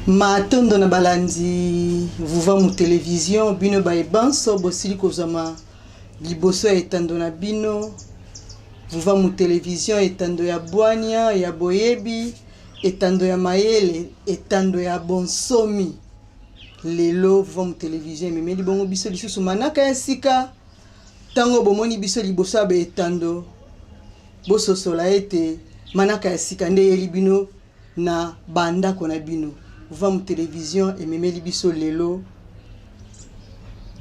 Matondo na balandi Vuvamu Television, bino baye banso bosili kozwama liboso ya etando na bino Vuvamu Television, etando ya bwania, ya boyebi, etando ya mayele, etando ya bonsomi. Lelo Vuvamu Television ememeli bongo biso lisusu manaka ya sika. Ntango bomoni biso liboso ya baetando, bososola ete manaka ya sika nde eyeli bino na ba ndako na bino. Vam Television ememeli biso lelo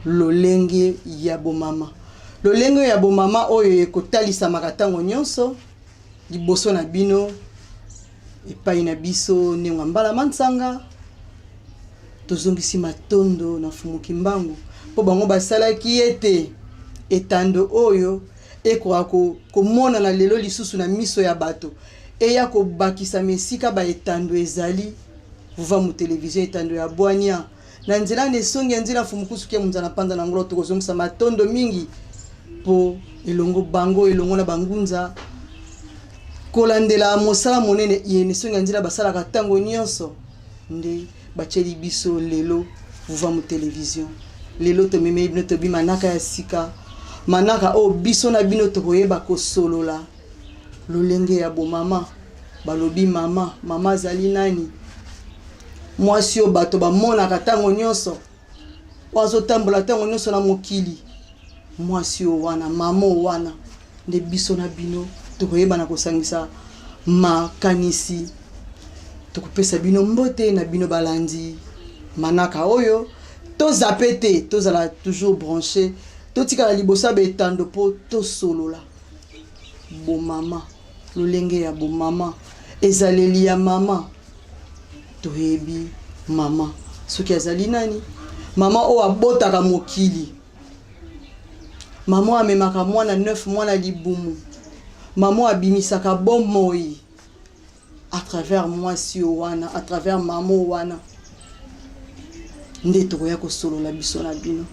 lolenge ya bomama. Lolenge ya bomama oyo ekotalisamaka ntango nyonso liboso na bino epai na biso Nengwa Mbala Mansanga. Tozongisi matondo na Mfumu Kimbangu mpo bango basalaki ete etando oyo ekoka komonana lelo lisusu na miso ya bato, eya kobakisama esika ba etando ezali. Vuvamu Television, etando ya bwania na nzela na esongi ya nzela Mfumu Kusu Kia Munzala Mpanza na Ngolo. Tokozongisa matondo mingi mpo elongo bango elongo na bangunza kolandela mosala monene ye na esongi ya nzela basalaka ntango nyonso nde batieli biso lelo Vuvamu Television. Lelo tomemeli bino tobi manaka ya sika, manaka oyo biso na bino tokoyeba kosolola lolenge ya bomama. Balobi mama, mama azali nani? Mwasi oyo bato bamonaka ntango nyonso, oyo azotambola ntango nyonso na mokili, mwasi oyo wana, mama oyo wana nde biso na bino tokoyeba na kosangisa makanisi. Tokopesa bino mbote na bino balandi manaka oyo, tozape te, tozala toujours branché, totikala liboso ya betando mpo tosolola bomama, lolenge ya bomama, ezaleli ya mama. Toyebi mama soki azali nani, mama oyo abotaka mokili, mama oyo amemaka mwana 9 mwana libumu, mama oyo abimisaka bomoi à travers mwasi oyo wana, à travers mama oyo wana nde tokoya kosolola biso na bino.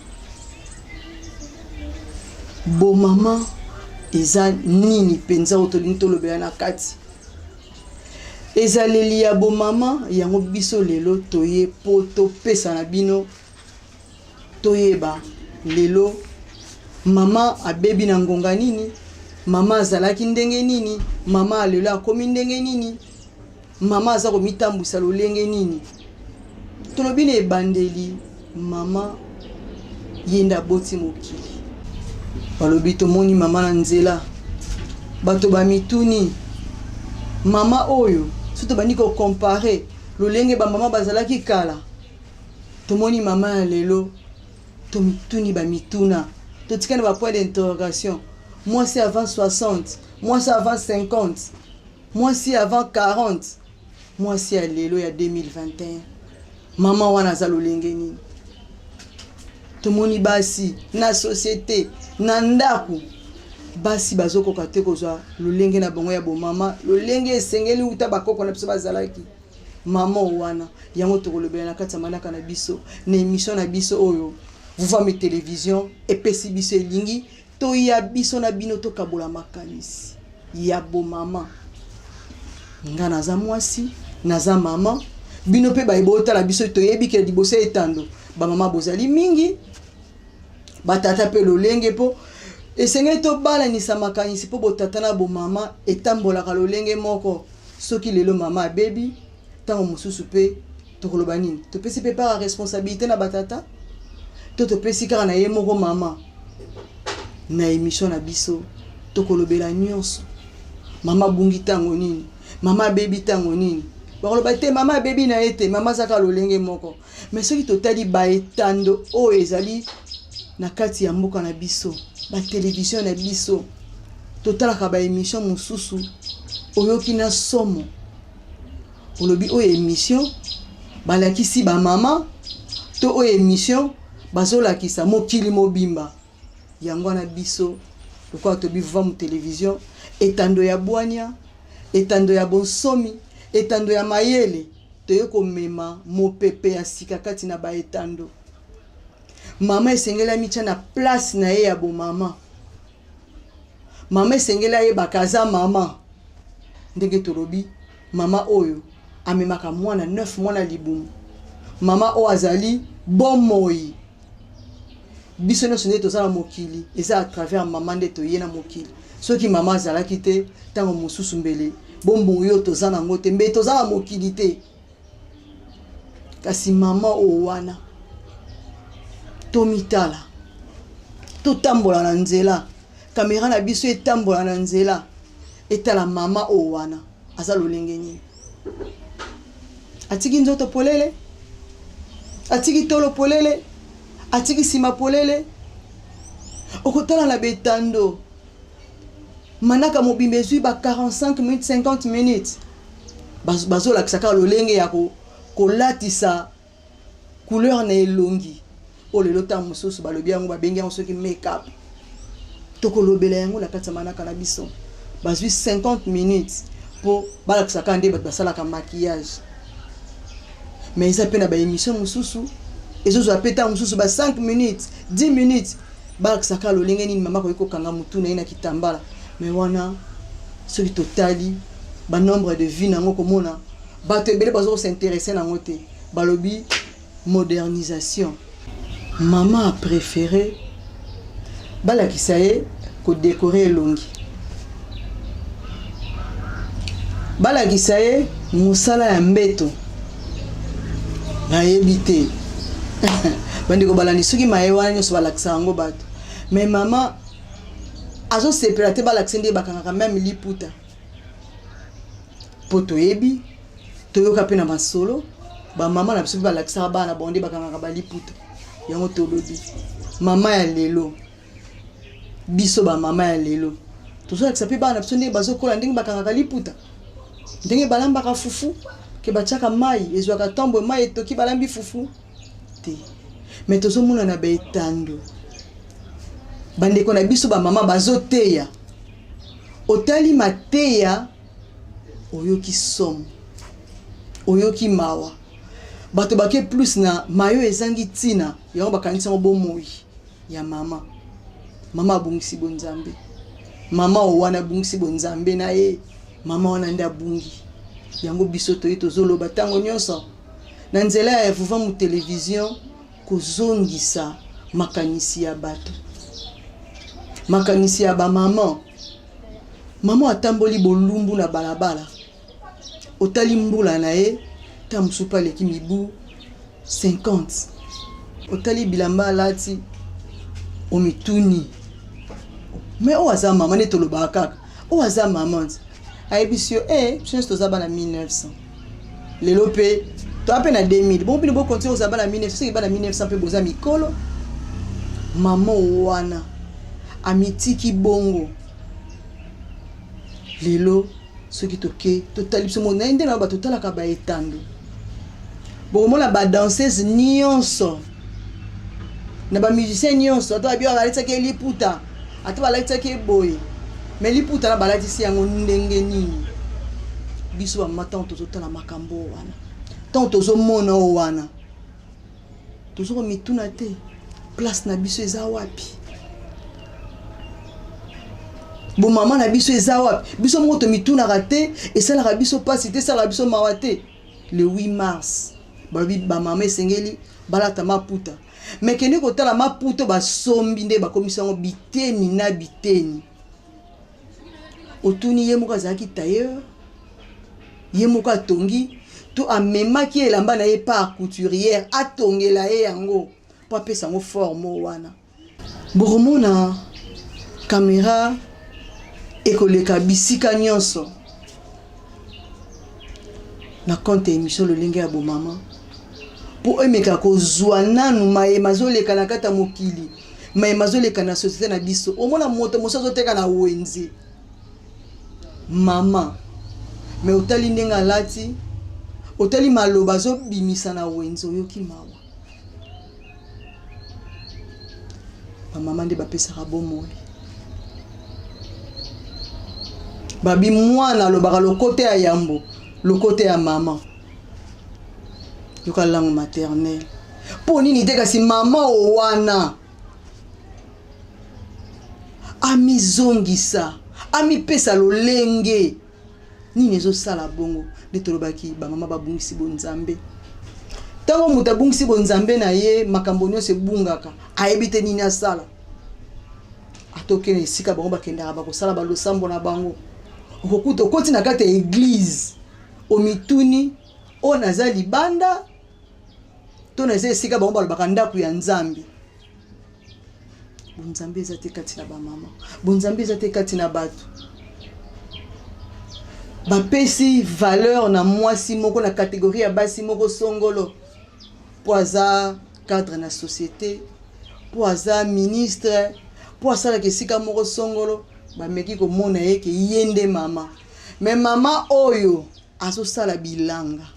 Bomama eza nini mpenza oyo tolingi tolobela na kati ezaleli ya bomama yango? Biso lelo toye mpo topesa na bino toyeba lelo mama abebi na ngonga nini, mama azalaki ndenge nini, mama lelo akomi ndenge nini, mama aza komitambwisa lolenge nini. Tolobi na ebandeli, mama ye nde aboti mokili. Balobi tomoni mama na nzela, bato bamituni mama oyo. Soki tobandi kocomparer lolenge bamama bazalaki kala, tomoni mama ya lelo, tomituni bamituna, totikani ba point d'interrogation. Mwasi avant 60, mwasi avant 50, mwasi avant 40, mwasi ya lelo ya 2021, mama wana aza lolenge nini? Tomoni basi na société, na ndako, basi bazokoka te kozwa lolenge na bango ya bomama lolenge esengeli uta bakoko na biso bazalaki. Mama wana yango tokolobela na kati ya manaka na biso na émission na biso oyo Vuvami Télévision epesi biso. Elingi toya biso na bino tokabola makanisi ya bomama. Nga naza mwasi, naza mama, bino mpe bayeba otala biso. Toyebi ke liboso ya etando bamama bozali mingi, batata mpe lolenge, mpo esengeli tobalanisa makanisi, mpo botata na bomama etambolaka lolenge moko. Soki lelo mama abebi, ntango mosusu mpe tokoloba nini? Topesi mpe part ya responsabilité na batata to topesi kaka na ye moko mama? Na émission na biso tokolobela nyonso. Mama abungi ntango nini? Mama abebi ntango nini? Bakoloba te mama abebi na ye te, mama azaka lolenge moko. Mais soki totali baetando oyo ezali na kati ya mboka na biso, batelevizio na biso, totalaka baémission mosusu, oyoki na somo, olobi oyo émission balakisi bamama to oyo émission bazolakisa mokili mobimba. Yango wana biso lokola tobi Vamu Télévision, etando ya bwania, etando ya bonsomi, etando ya mayele, toye komema mopepe ya sika kati na baetando. Mama esengeli amitya na place na ye ya bomama. Mama esengeli ayebaka aza mama. Ndenge tolobi, mama oyo amemaka mwana 9 mwana libumu. Mama oyo azali bomoi. Biso nyonso nde toza na mokili, eza à travers mama nde toye na mokili. Soki mama azalaki te, ntango mosusu mbele bomoi oyo toza nango te, mbele toza na mokili te. Kasi mama oyo wana, tomitala, totambola na nzela, kamera na biso etambola na nzela, etala mama oyo wana aza lolenge nini. Atiki nzoto polele, atiki tolo polele, atiki nsima polele. Okotala na betando manaka mobimba ezwi ba 45 minutes, 50 minutes, bazolakisa kaka lolenge ya kolatisa couleur na elongi. Oyo lelo ntango mosusu balobi yango, babengi yango soki make-up. Tokolobela yango na kati ya manaka na biso. Bazwi 50 minutes mpo balakisa kaka nde bato basalaka maquillage. Mais eza mpe na baémission mosusu ezozwa mpe ntango mosusu ba 5 minutes, 10 minutes, balakisa kaka lolenge nini mama akoki kokanga motu na ye na kitambala. Mais wana soki totali banombre de vues nango, komona bato ebele baza kos'intéresser nango te. Balobi modernisation. Mama apréféré balakisa ye kodécorer elongi, balakisa ye mosala ya mbeto. Nayebi te, bandeko balandi, soki maye wana nyonso balakisa yango bato. Mais mama azosepela te balakisa nde bakangaka même liputa, mpo toyebi, toyoka mpe na masolo, bamama na biso mpe balakisaka bana bango nde bakangaka baliputa yango. Tolobi mama ya lelo, biso bamama ya lelo tozolakisa mpe bana na biso ndenge bazokola, ndenge bakangaka liputa, ndenge balambaka fufu, ke batiaka mai, ezwaka ntombo, mai etoki, balambi fufu te. Mais tozomona na baetando bandeko na biso bamama bazoteya. Otali mateya, oyoki somo, oyoki mawa. Bato bake plus na mayo ezangi ntina, yango bakanisi yango bomoi ya mama. Mama abungisi bonzambe. Mama oyo wana abungisi bonzambe na ye. Mama wana nde abungi yango. Biso toye, tozoloba ntango nyonso na nzela ya Vuvamu Télévision, kozongisa makanisi ya bato, makanisi ya bamama. Mama atamboli bolumbu na balabala, otali mbula na ye, ta mosusu mpe aleki mibu 50. Otali bilamba alati, omituni: mais oyo aza mama? Nde tolobaka kaka, oyo aza mama? Ayebisi yo e biso nyonso toza bana 1900. Lelo mpe toa mpe na 2000. Bongo bino bokontinue kozala bana 1900? Soki bana 1900 mpe boza mikolo. Mama wana amitiki bongo. Lelo soki toke, totali biso mo na ye nde na bato totalaka baetando, bokomona badanseuse nyonso na bamusicien nyonso, ata babi balatisaki ye liputa, ata balatisaki ye boye, mais liputa na balatisi yango ndenge nini? Biso bamama, ntango tozotala makambo wana, ntango tozomona oyo wana, tozokomituna te place na biso eza wapi, bomama na biso eza wapi? Biso moko tomitunaka te. Esalaka biso mpasi te, esalaka biso mawa te? Le 8 mars, balobi bamama esengeli balata maputa. Mais kende kotala maputa basombi, nde bakomisi yango biteni na biteni. Otuni, ye moko azalaki tailleur, ye moko atongi to amemaki elamba na ye par couturière atongela ye yango mpo apesa yango forme wana? Bokomona kamera ekoleka bisika nyonso na compte ya émission Lolenge ya Bomama, mpo emeka kozwa nanu mayema azoleka na kati ya mokili, mayema azoleka na société na biso. Omona moto mosusu azoteka na wenze, mama, mais otali ndenge alati, otali maloba azobimisa na wenze, oyoki mawa. Bamama nde bapesaka bomoi. Babi mwana alobaka lokota ya yambo, lokota ya mama. Yoka langue maternelle. Mpo nini te? Kasi mama o wana amizongisa, amipesa lolenge nini ezosala bongo? Nde tolobaki bamama babungisi bonzambe. Ntango moto abungisi bonzambe na ye, makambo nyonso ebungaka, ayebi te nini asala. Atoke na esika bango bakendaka bakosala balosambo na bango, okokuta okoti na kati ya eglize, omituni oyo naza libanda to naza esika bango balobaka ndako ya Nzambe. Bonzambe eza te kati na bamama, bonzambe eza te kati na bato. Bapesi valeur na mwasi moko na catégorie ya basi moko songolo mpo aza cadre na société, mpo aza ministre, mpo asalaka esika moko songolo. Bameki komona ye ke ye nde mama. Me mama oyo azosala bilanga,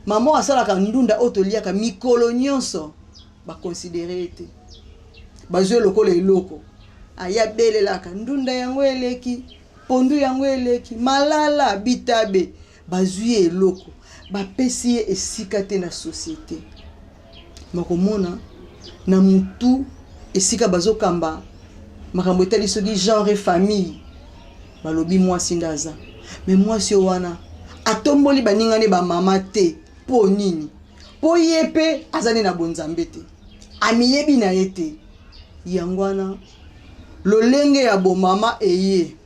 mama oyo asalaka ndunda oyo toliaka mikolo nyonso, bakonsidere ye te, bazwi lokola eloko. Aye abelelaka ndunda yango eleki, pondu yango eleki, malala bitabe, bazwi ye eloko, bapesi ye esika te na société. Makomona na mutu esika bazokamba makambo etali soki genre famille, balobi mwasi nde aza me mwasi oyo wana atomboli baningani bamama te. Mpo nini? Mpo ye mpe aza nde na bonzambe te, amiyebi na ye te. Yango wana lolenge ya bomama eye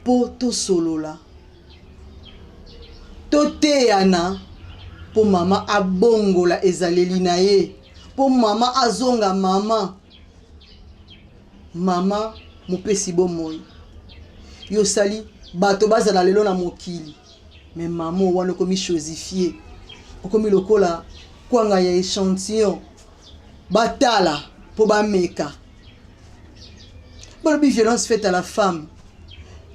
mpo tosolola, toteyana, mpo mama abongola ezaleli na ye, mpo mama azonga mama. Mama mopesi bomoi, yo osali bato bazala lelo na mokili, me mama wana okomi chosifié, okomi lokola kwanga ya échantillon, batala mpo bameka. Balobi violence faite à la femme,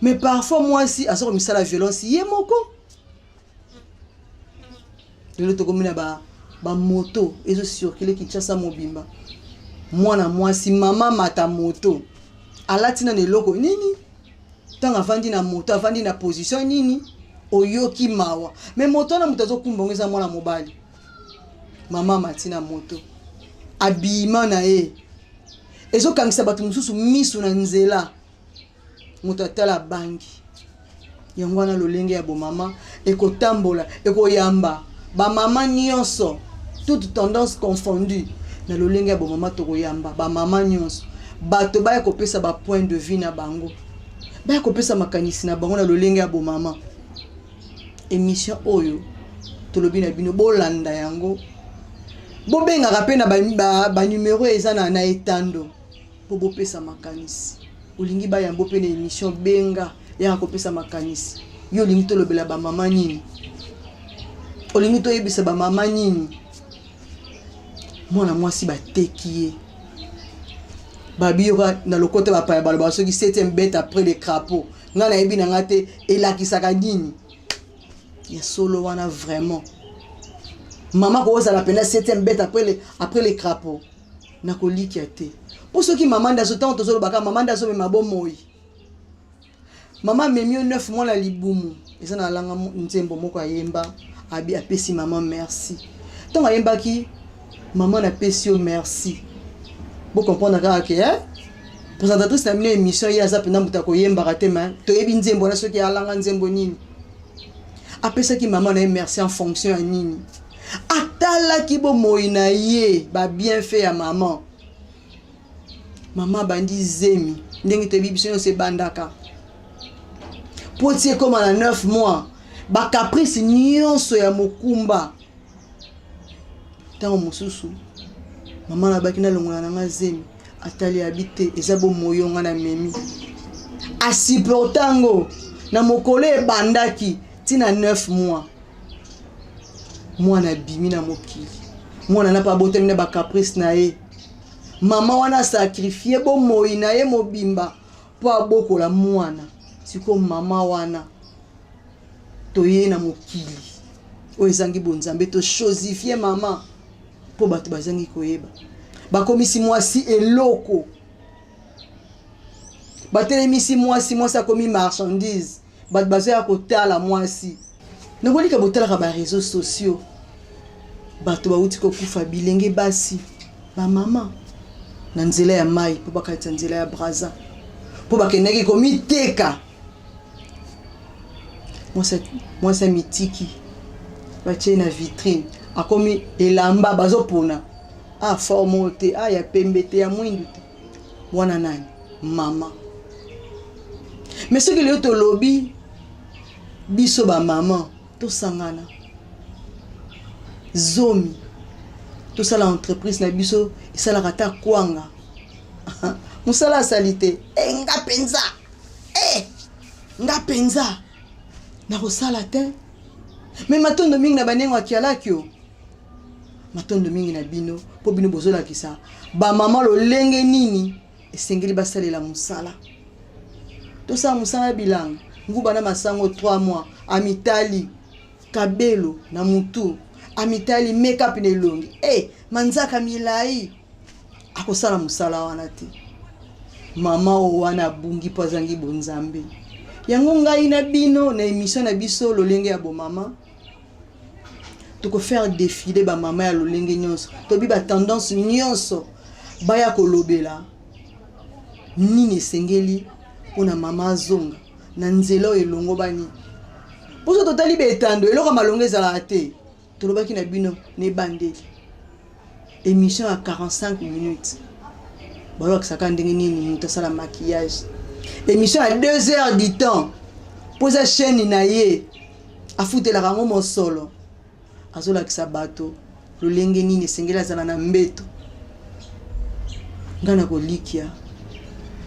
mais parfois mwasi aza komisala violence ye moko. Lelo tokomi na bamoto ezocircule Kinshasa mobimba. Mwana mwasi, mama mata moto, alati nano eloko nini? Ntango avandi na moto, avandi na position nini? Oyoki mawa. Me moto wana, moto azokumba ngo eza mwana mobali. Mama amati na moto, abima na ye ezokangisa bato mosusu miso na nzela, moto atala bangi. Yango wana lolenge ya bomama ekotambola, ekoyamba bamama nyonso, toute tendance confondue. Na lolenge ya bomama tokoyamba bamama nyonso, bato baya kopesa bapoint de vue na bango, baya kopesa makanisi na bango na lolenge ya bomama. Émission oyo tolobi na bino, bolanda yango, bobengaka mpe na banumero ba, ba eza na etando mpo bopesa makanisi. Olingi bayambo mpe na émission, benga, yaka kopesa makanisi. Yo olingi tolobela bamama nini? Olingi toyebisa bamama nini? Mwana mwasi bateki ye, babiyoka na lokota bapaya baloba soki septième bête après le crapaud. Ngai nayebi na ngai te elakisaka nini ya solo wana. Vraiment, mama kozala mpenza septième bête après le crapaud, nakolikia te. Mpo soki mama nde azo, ntango tozolobaka mama nde azomema bomoi, mama amemi yo 9 mois na libumu. Eza na alanga nzembo moko ayemba, abi apesi mama merci. Ntango ayembaki "Mama napesi yo merci", bocomprendre kaka ke, eh? Présentatrice na bino émission, ye aza mpenza moto akoyembaka te, ma toyebi nzembo wana soki alanga nzembo nini. Apesaki mama na ye merci en fonction ya nini? Atalaki bomoi na ye, babienfait ya mama. Mama abandi zemi ndenge toyebi biso nyonso ebandaka, po ti ekóma na 9 mois, bacaprice nyonso ya mokumba. Ntango mosusu mama nabaki nalongola na nga zemi, atali abi te, eza bomoi oyo nga namemi. Asupporte yango na mokolo ebandaki ntina 9 mois. Mwana abimi na mokili, mwana na mpe abotami na bacaprice na ye. Mama wana asakrifie bomoi na ye mobimba mpo abokola mwana. Sikoyo mama wana, toye na mokili oyo ezangi bonzambe, tochosifie mama mpo bato bazangi koyeba. Bakomisi mwasi eloko, batelemisi mwasi, mwasi akomi marchandise. Bato bazoya kotala mwasi. Nakolika botalaka baréseaux sociaux, bato bauti kokufa, bilenge basi, bamama na nzela ya mai mpo bakatisa nzela ya Braza, mpo bakendaki komiteka. Mwasi amitiki. Batie na vitrine, akomi elamba bazopona. Ah, forme oyo te, ah, ya pembe te, ya mwindu te. Wana nani? Mama. Mais soki lelo tolobi biso ba mama tosangana zomi tosala entreprise na biso esalaka ata kwanga mosala asali te e nga mpenza e nga mpenza nakosala te me matondo mingi na banengo ya kialakio matondo mingi na bino mpo bino bozolakisa bamama lolenge nini esengeli basalela mosala tosala mosala ya bilanga nguba na masango 3 mois amitali kabelo na mutu amitali makeup na elongi e eh, manzaka milai akosala mosala wana te mama oyo wana abungi mpo azangi bonzambe yango ngai na bino na emission na biso lolenge ya bomama tokofaire défile bamama ya lolenge nyonso tobi batendance nyonso baya kolobela nini esengeli mpona mama azonga na nzela oyo elongobani mposo totali betando eloko ya malonga ezalaka te tolobaki na bino na ebandeli émission ya 45 minutes balobakisaka ndenge nini moto asala maquillage émission ya 2 heures du temps mpo eza chaîne na ye afutelaka yango mosolo azolakisa bato lolenge nini esengeli azala na mbeto ngai nakolikia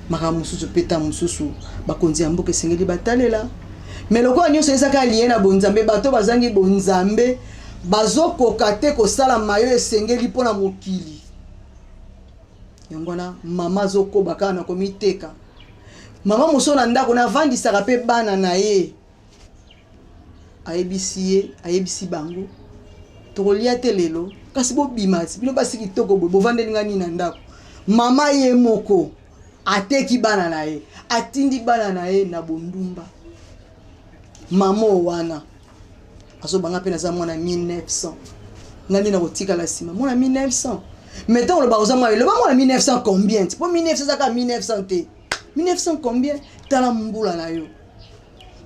makambo mosusu mpe ntango mosusu bakonzi ya mboka esengeli batalela me lokola nyonso ezaka lie na bonzambe bato bazangi bonzambe bazokoka te kosala mayo esengeli mpo na mokili yango wana mama azokoba kaka na komiteka mama mosusu na ndako navandisaka mpe bana na ye ayebisi ye ayebisi bango tokolia te lelo kasi bobima bino basi kitoko boye bovandeli nga nini na ndako mama ye moko ateki bana na ye atindi bana na ye na bondumba mama oyo wana azobanga mpe naza mwana 1900 nga nde nakotikala nsima mwana 1900 mais ntango olobaka oza mwana eloba mwana 1900 combien mpo 1900 ezaka 1900 te 1900 combien tala mbula na yo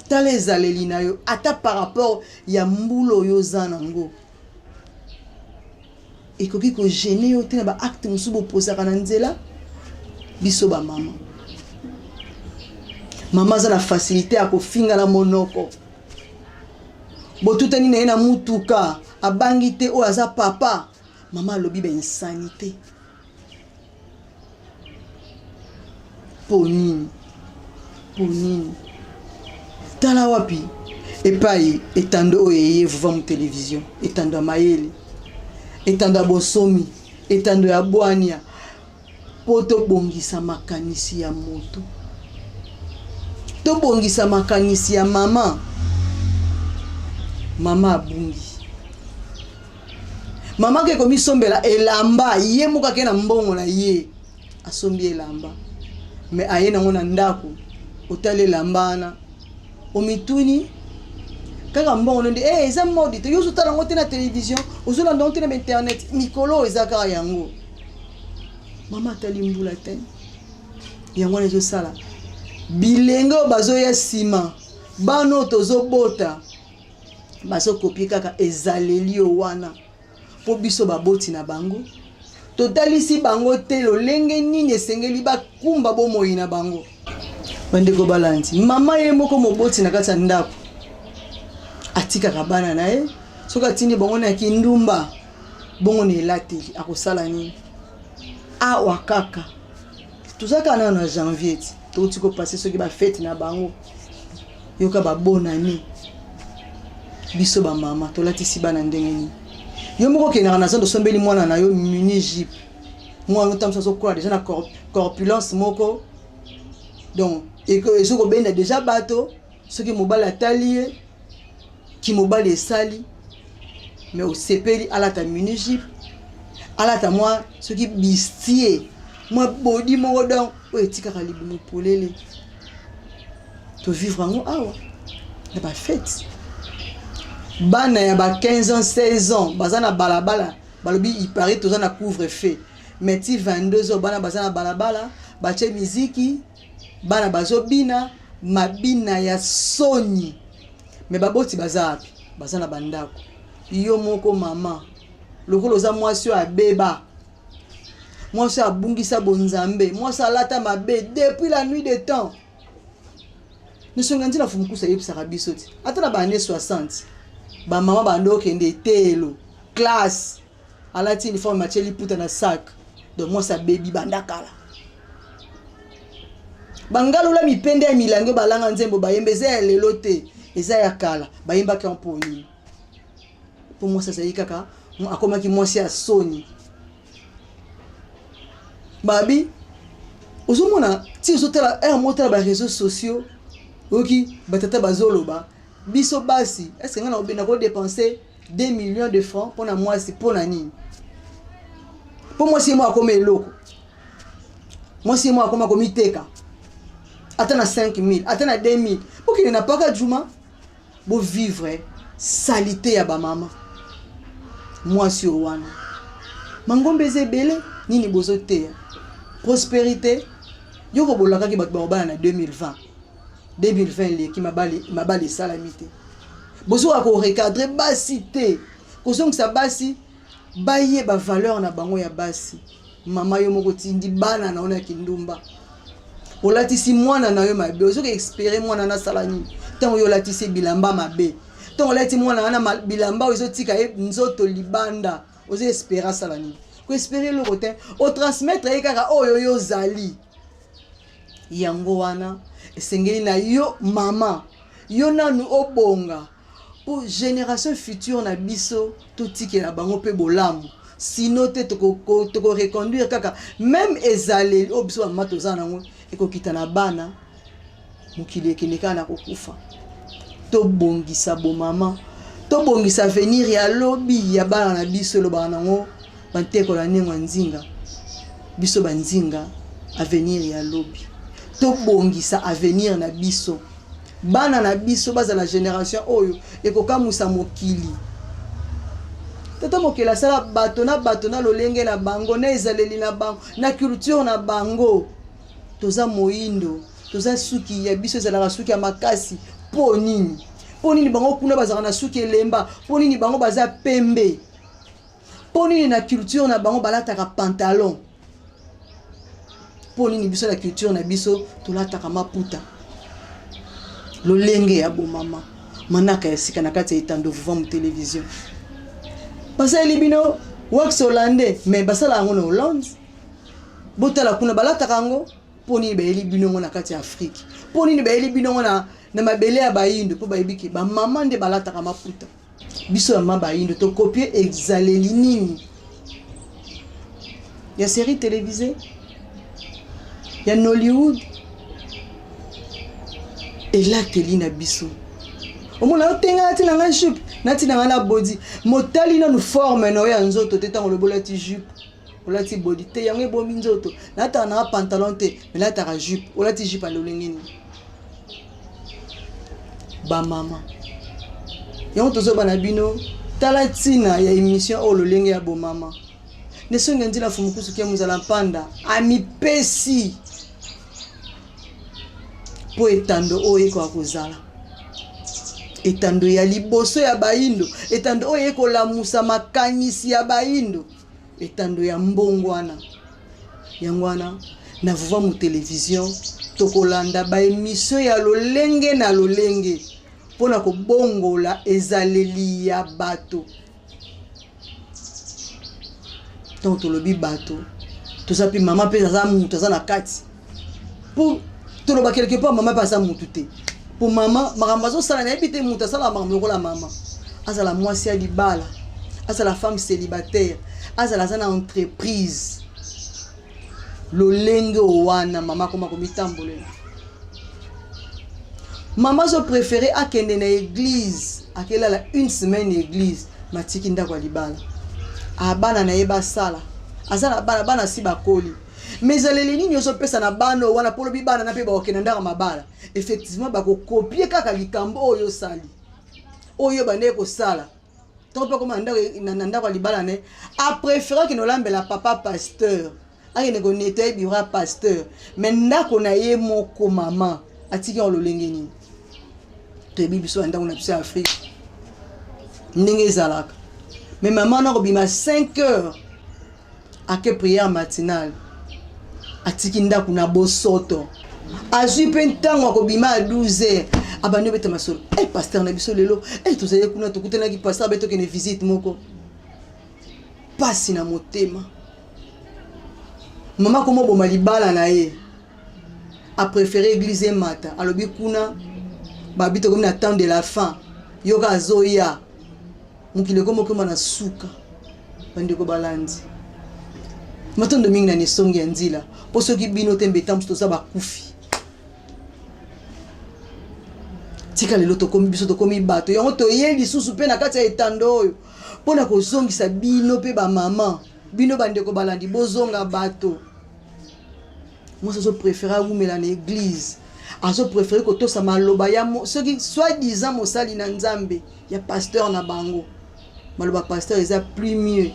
tala ezaleli na yo ata par rapport ya mbula oyo oza nango ekoki kogene yo te na baacte mosusu bopozaka na nzela biso bamama mama aza na facilité ya kofinga na monoko botutani na ye na mutuka abangi te oyo aza papa mama alobi bainsanité Mpo nini? Mpo nini? Tala wapi epai etando oyo eye vuvamu television, etando ya mayele, etando ya bonsomi, etando ya bwania, mpo tobongisa makanisi ya moto, tobongisa makanisi ya mama. Mama abungi. Mama ake komisombela elamba ye moko ake na mbongo na ye asombi elamba me aye nango na ndako otali elamba wana omituni kaka mbongo no nde hey, eh, eza mode te yo ozotala yango te na télévision ozolanda yango te na bainternet mikolo oyo eza kaka yango mama atali mbula te yango wana ezosala bilenge oyo bazoya nsima bana oyo tozobota bazokopie kaka ezaleli oyo wana mpo biso baboti na bango totalisi bango te lolenge nini esengeli bakumba bomoi na bango. Bandeko balandi, mama ye moko moboti na kati ya ndako atikaka bana na ye, soki atindi bango na kindumba, bongo na elateli akosala nini? Awa kaka toza kaka nano na janvier ti touti kopase soki bafete na bango yoka ba bonne année biso ba mama tolatisi bana ndenge nini yo moko okendaka na zando osombeli mwana na yo mini jupe mwana otambusa azokola deja na corpulence moko donc ezo kobenda deja bato soki mobali atali ye kimobali esali me osepeli alata mini jupe alata mwa soki bistie mwa bodi moko donc oyo etikaka libumu polele tovivre yango awa na bafete bana ya ba 15 ans 16 ans baza na balabala balobi ipare toza na couvre feu mais ti 22 heures bana baza na balabala batie miziki bana bazobina mabina ya soni me baboti baza wapi baza na bandako. Yo moko mama, lokola oza mwasi oyo abeba, mwasi oyo abungisa bonzambe, mwasi alata mabe depuis la nuit de temps. Nsonga nzila Fumukusa ayebisaka biso ti ata na ba années 60 ba mama bando okende eteyelo classe alati uniforme atie liputa na sac, donc mwasi abebi banda kala. Bangalola mipende ya milangi oyo balanga nzembo bayemba eza ya lelo te, eza ya kala. Bayembaki yango mpo nini? Mpo mwasi azali kaka akomaki mwasi ya soni. Babi ozomona ti ozotala heure moko otala ba réseaux sociaux, oyoki batata bazoloba biso basi, est ce que ngai nako dépenser 2 millions de francs mpona mwasi? Mpona nini? Mpo mwasi ye moko akoma eloko, mwasi ye moko akoma komiteka ata na 5000, ata na 2000. Bokende na paka juma, bovivre salite ya bamama. Mwasi oyo wana mangombe eza ebele, nini bozoteya? Prospérité yo kobolakaki bato bakobala na 2020. 2020 eleki, mabala esalami te. Bozoka korecadrer basi te, kozongisa basi bayeba valeur na bango ya basi. Mama, yo moko tindi bana na yo na kindumba, olatisi mwana na yo mabe, ozoki espérer mwana nasala nini ntango yo olatisi bilamba mabe? Ntango olati mwana wana bilamba oyo ezotika ye nzoto libanda, ozo espérer asala nini? Koespérer eloko te, otransmettre ye kaka oyo yo ozali. Yango wana esengeli na yo mama, yo nanu obonga mpo génération future na biso totikela bango mpe bolamu. Sino te, tokoreconduire kaka même ezaleli oyo biso bamama toza nango, ekokita na bana, mokili ekende kaka na kokufa. Tobongisa bomama, tobongisa avenir ya lobi ya bana na biso. Elobaka nango bantekola ndenge ya nzinga, biso banzinga, avenir ya lobi. Tobongisa avenir na biso, bana na biso bazala génération oyo ekokamwisa mokili. Tata mokili asala bato na bato na lolenge na bango, na ezaleli na bango, na culture na bango. Toza moyindo, toza suki ya biso ezalaka suki ya makasi. Mpo nini? Mpo nini bango kuna bazalaka na suki elemba? Mpo nini bango baza pembe? Mpo nini na culture na bango balataka pantalon? Mpo nini biso na culture na biso tolataka maputa? Lolenge ya bomama, manaka ya sika na kati ya etando Vuvamu Télévision. Basaleli bino wax hollandais, mais basala yango na Hollande. Botala kuna balataka yango. Mpo nini bayeli bino yango na kati ya Afrique? Mpo nini bayeli bino yango na mabele ya bayindo? Mpo bayebi ke bamama nde balataka maputa. Biso ya ma bayindo tokopie ezaleli nini? Ya série télévisée ya Nollywood, elateli na biso. Omona yo tenga, nati na ngai jupe, nati na ngai na body. Motali nanu forme na yo ya nzoto te. Ntango olobi olati jupe, olati body te, yango ebomi nzoto. Nalataka nanga pantalon te, me nalataka jupe. Olati jupe ya lolenge nini? Bamama, yango tozoba na bino. Tala ntina ya émission oyo, lolenge ya bomama. Nesongi nzila Fumukusu ke mozala mpanda amipesi mpo etando oyo ekoka kozala etando ya liboso ya bayindo, etando oyo ekolamusa makanisi ya bayindo, etando ya mbongo wana. Yango wana na Vuvamu Télévision tokolanda baémission ya lolenge na lolenge mpona kobongola ezaleli ya bato. Ntango tolobi bato, toza mpe mama mpe aza mutu, aza na kati. Mpo toloba quelque part mama mpe aza mutu te, mpo mama makambo azosala nayebi te. Mutu asalaka makambo lokola mama, azala mwasi ya libala, azala femme célibataire, azala aza na entreprise, lolenge wana mama akoma komitambolela. Mama azopréférer akende na église, akelala une semaine église, matiki ndako ya libala, abana na ye basala, aza na bana, bana si bakoli. Mais ezaleli nini ozopesa na bana oyo wana? Mpo lobi bana na mpe bakokende ndako mabala, effectivement bakokopie kaka likambo oyo osali, oyo bandeki kosala. Ntango mpe akoma na ndako ya libala ne, apréférer akende olambela papa pasteur, akende konettoyer bureau ya pasteur, mais ndako na ye moko mama atiki yango lolenge nini? Toyebi biso ya ndako na biso ya Afrique ndenge ezalaka. Mais mama wana akobima 5 heures ake prière matinale, atiki ndako na bosoto, azwi mpe ntango akobima ya 12 heures, abandi obeta masolo. E pasteur na biso lelo e tozali kuna, tokutanaki pasteur abe tokende visite moko. Pasi na motema, mama komoboma libala na ye, apréféré église emata. Alobi kuna babi tokomi na temps de la fin, yoka azoya mokili ekomi okoma na suka. Bandeko balandi, matondo mingi na nesongi ya nzila, mpo soki bino te mbeta mosu toza bakufi. Tika lelo tokomi, biso tokomi bato yango, toye lisusu mpe na kati ya etando oyo mpo na kozongisa bino mpe bamama, bino bandeko balandi, bozonga bato. Mwasi azopréféré awumela na église, azopréféré kotosa maloba ya soki soi-disant mosali na Nzambe, ya pasteur na bango. Maloba pasteur eza plus mieux,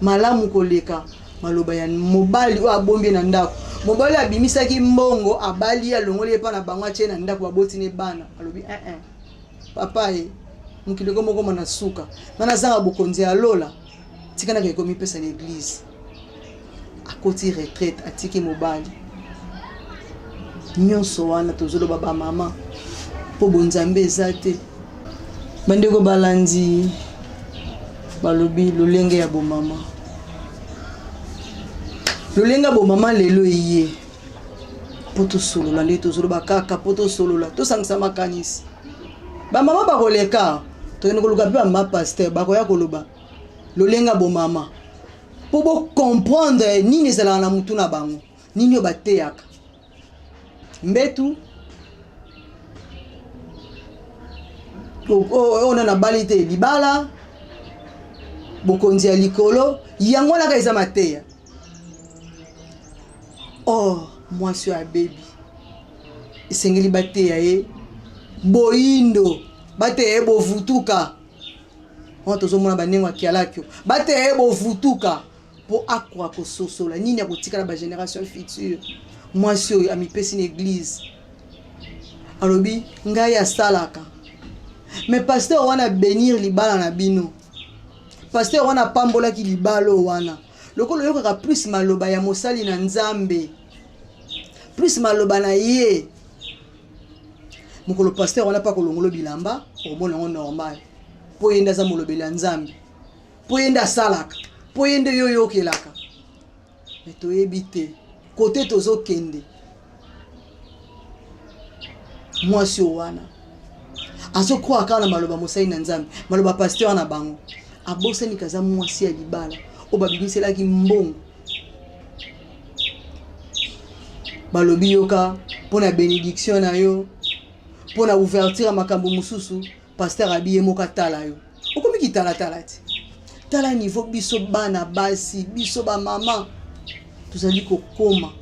malamu koleka maloba ya mobali oyo abombi ye na ndako. Mobali oyo abimisaki mbongo, abali ye, alongoli ye mpa na bango, atie na ndako, baboti ne bana. Alobi eh, eh. Papa ye mokili ekomokoma na suka, nga nazanga bokonzi ya lola, tika naka ekomipesa na église. Akoti retraite, atiki mobali. Nyonso wana tozoloba bamama mpo bonzambe eza te. Bandeko balandi, balobi lolenge ya bomama, lolenge ya bomama lelo eye mpo tosolola. Nde tozoloba kaka mpo tosolola, tosangisa makanisi. Bamama bakoleka, tokende koluka mpe bamama pasteur bakoya koloba lolenge ya bomama mpo bocomprendre nini ezalaka na mutu na bango, nini oyo bateyaka mbetu oyo nano abali te, libala, bokonzi ya likolo. Yango wana kaka eza mateya. Or mwasi oyo abebi, esengeli bateya ye boyindo, bateya ye bovutuka. Wana tozomona bandenge ya kialakio, bateya ye bovutuka mpo akoka kososola nini akotikala bagénération future. Mwasi oyo amipesi na église, alobi ngai asalaka, mais pasteur wana bénir libala na bino, pasteur wana apambolaki libala oyo wana. Lokola oyokaka plus maloba ya mosali na Nzambe, plus maloba na ye, mokolo pasteur wana mpe akolongola bilamba, okomona yango normal, mpo ye nde aza molobeli ya Nzambe, mpo ye nde asalaka, mpo ye nde yo oyokelaka. Me toyebi te kote tozokende. Mwasi oyo wana azokwaka kaka na maloba mosali na Nzambe, maloba pasteur na bango, abosani kaza mwasi ya libala oyo babimiselaki mbongo. Balobi yoka mpo na bénédiction na yo, mpo na ouverture ya makambo mosusu. Pasteur abi ye moko atala yo, okomi kitalatala ti. Tala niveau biso bana basi, biso bamama tozali kokoma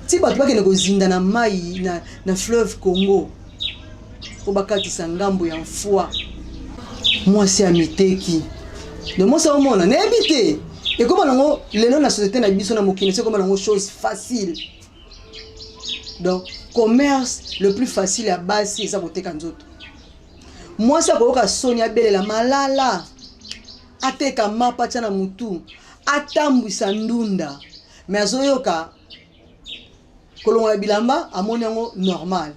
ti bato bakende kozinda na mai na fleuve Congo mpo bakatisa ngambo ya mfwa. Mwasi ya miteki de mwasi aomona, nayebi te ekoma nango lelo na société na biso, na mokili esi ekoma nango chose facile. Donc commerce le plus facile ya basi eza koteka nzoto. Mwasi akoyoka soni abelela malala, ateka mapa, atya na mutu, atambwisa ndunda, mais azoyoka kolongola bilamba, amoni yango normal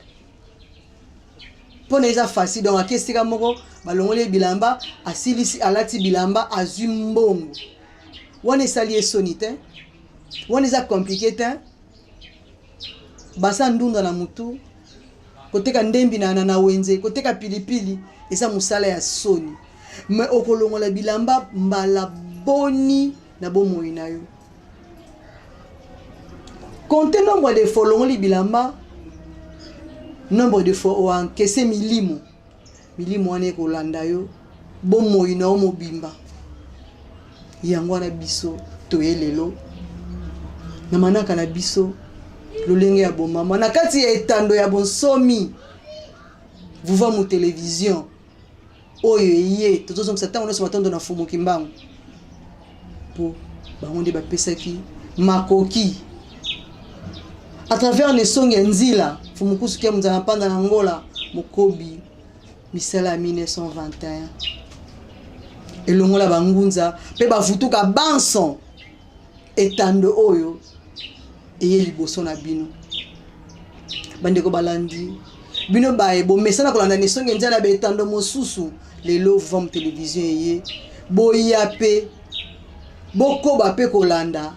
mpona eza facile. Donc ake esika moko, balongoli ye bilamba, asilisi, alati bilamba, azwi mbongo wana, esali ye soni te, wana eza compliqué te. Basa ndunda na mutu, koteka ndembi na wenze, koteka pilipili eza mosala ya soni. Me okolongola bilamba mbala boni na bomoi na yo? Compte nombre de fois olongoli bilamba, nombre de fois oankese milimo. Milimo wana ekolanda yo bomoi na yo mobimba. Yango wana biso toye lelo na manaka na biso lolenge ya bomama na kati ya etando ya bonsomi Vuvamu Télévision oyo eye. Tozozongisa ntango nyonso matondo na Fumu Kimbangu, mpo bango nde bapesaki makoki à travers nesongi ya nzila Fumu Kusu Kia Munzala Mpanda na Ngola Mokobi. Misala ya 1921 elongola bangunza mpe bavutuka banso etando oyo eye liboso na bino. Bandeko balandi, bino baye bomesana kolanda nesonge nzala ya baetando mosusu, lelo Vam Television eye, boya mpe bokoba mpe kolanda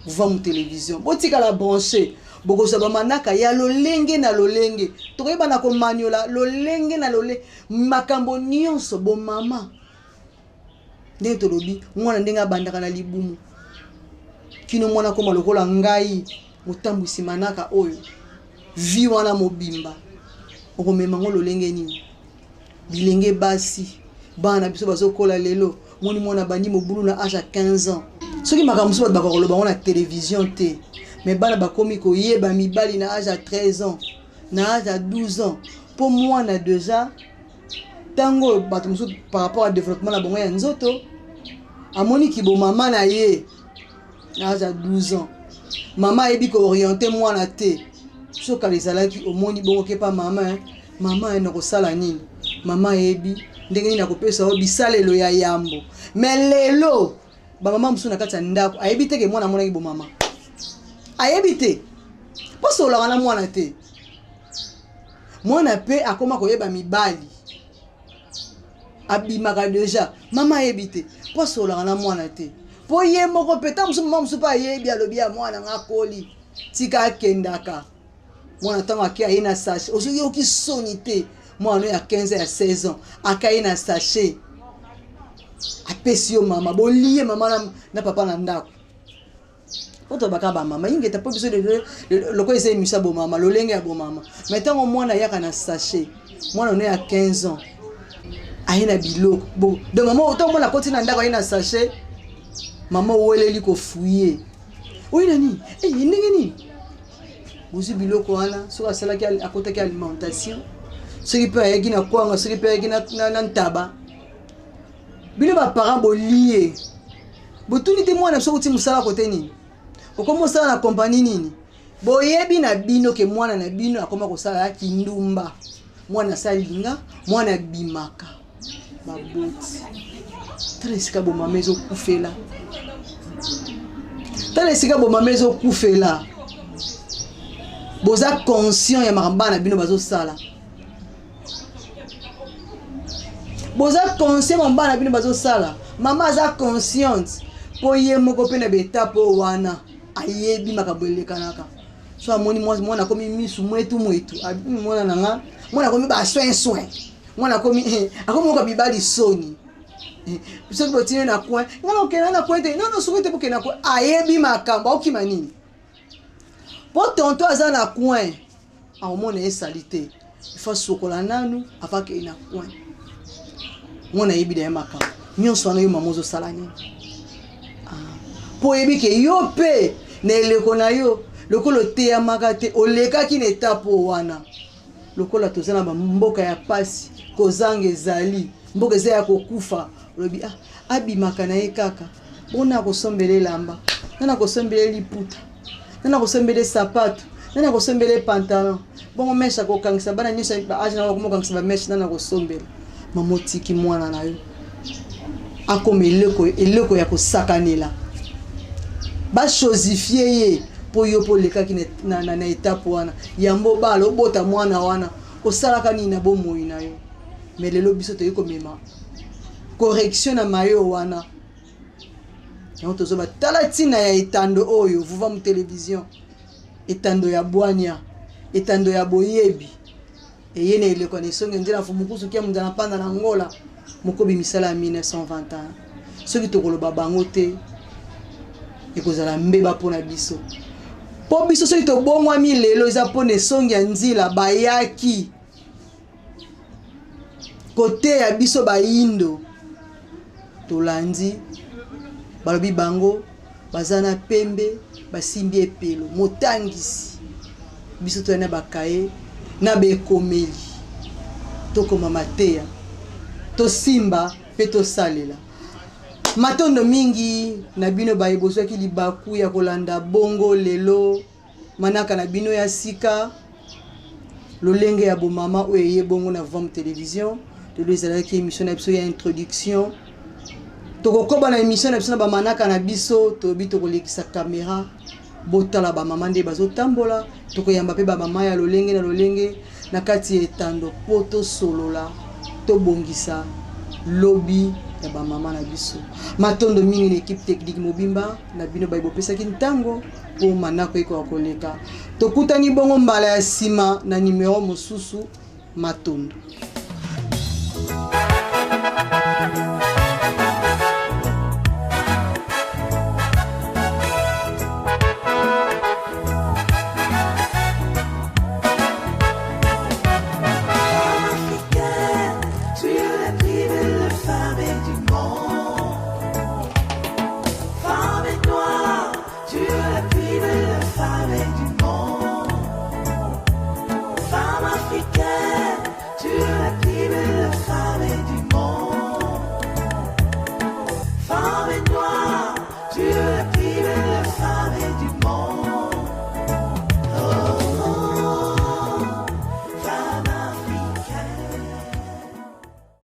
Vam Television, botikala branche, bokozwa bamanaka ya lolenge na lolenge, tokoyeba na komanyola lolenge na lolenge makambo nyonso bomama. Ndenge tolobi, mwana ndenge abandaka na libumu kino mwana akoma lokola ngai motambwisi manaka oyo, vie wana mobimba okomema yango lolenge nini? Bilenge basi, bana na biso bazokola lelo, moni mwana abandi mobulu na age ya 15 ans. Soki makambo mosusu bato bakoka koloba yango na television te, mais bana bakomi koyeba mibali na age ya 13 ans, na age ya 12 ans, mpo mwana deja ntango oyo bato mosusu par rapport à développement na bango ya nzoto, amoni kibomama na ye na age ya 12 ans, mama ayebi kooriente mwana te. Soki kala ezalaki omoni bongo kepa mama, mama na kosala nini, mama ayebi ndenge nini akopesa yo bisalelo ya yambo. Mais lelo bamama mosusu na kati ya ndako ayebi te ke mwana amonaki bomama, ayebi te mpo sololaka na mwana te. Mwana mpe akoma koyeba mibali, abimaka deja, mama ayebi te mpo asololaka na mwana te, mpo ye moko mpe ntango mosusu mama mosusu mpe ayebi, alobi ya mwana nga akoli, tika akendaka. Mwana ntango ake aye na sachet, ozoyoki soni te, mwana ya 15 ya 16 ans akaye na sachet, apesi yo mama, bolie mama na papa na ndako. Po tolobaka bamama ingeta, mpo biso lokola eza émission ya bomama, lolenge ya bomama. Mais ntango mwana ayaka na sachet, mwana no ya 15 ans aye na biloko bo, donc mama ntango mwana akoti na ndako aye na sachet, mama oweleli kofuye oye na nini, ndenge nini bozwi biloko wana? Soki asalaki akotaki alimentation, soki mpe ayaki na kwanga, soki mpe ayaki na ntaba, bino baparent bolie, botuni te mwana soki oti mosala kote nini, okomi osala na kompani nini. Boyebi na bino ke mwana na bino akoma kosala kindumba, mwana asalinga, mwana abimaka. Baboti, tala esika bomama ezokufela, tala esika bomama ezokufela. Boza conscient ya makambo bana bino bazosala, boza conscient makambo bana bino bazosala. Mama aza consciente mpo ye moko mpe na baetape oyo wana ayebi makambo elekanaka. So amoni mwana akomi misu mwetu mwetu, mwana na nga, mwana akomi basoin soin, mwana akomi akomi moka mibali soni. Soki botini na coin, nga nakokenda na coin te, non, soki te bokenda na coin, ayebi makambo, aokima nini mpo tonto aza na coin, akomona esali te, ifo asokola nanu avant akei na coin. Mwana ayebi na ye makambo nyonso wana. Yo mama ozosala nini mpo oyebi ke yo mpe na eleko na yo lokola oteyamaka te, olekaki na etape oyo wana? Lokola toza na bamboka ya pasi, kozanga ezali, mboka eza ya kokufa, olobi ah, abimaka na ye kaka mpona akosombela elamba, nani akosombela liputa, nani akosombela sapato, nani akosombela pantalon, bongo meshe akokangisa bana nyonso age na bakomokangisa bameshe, nani akosombela? Mama, otiki mwana na yo akoma eleko, eleko ya kosakanela, bachosifie ye mpo yo mpo olekaki na etape wana yambo bala obota mwana wana, osalaka nini na bomoi na yo? Mais lelo biso toyei komema correction na mayo wana. Yango tozoba, tala ntina ya etando oyo Vuvamu Television, etando ya bwania, etando ya boyebi, eye na eleko na esonge nzela mfumukusu kia munzala mpanda na Ngola mokobi misala ya 1921. Soki tokoloba bango te, ekozala mbeba mpona biso, mpo biso soki tobongwami lelo eza mpona esongi ya nzila bayaki koteya biso bayindo. Tolandi balobi bango baza na pembe, basimbi epelo motangisi biso, toya na bakaye na bekomeli, tokoma mateya, tosimba mpe tosalela. Matondo mingi na bino baye bozwaki libaku ya kolanda bongo lelo manaka na bino ya sika, lolenge ya bomama oyo eye bongo na Vam Television. Lelo ezalaki émission na biso ya introduction. Tokokoba na émission na biso na bamanaka na biso. Toyebi tokolekisa kamera, botala bamama nde bazotambola. Tokoyamba mpe bamama ya lolenge na lolenge na kati ya etando mpo tosolola, tobongisa lobi ya bamama na biso. Matondo mingi na équipe technique mobimba na bino baye bopesaki ntango mpo manako ekoka koleka. Tokutani bongo mbala ya nsima na nimero mosusu. Matondo.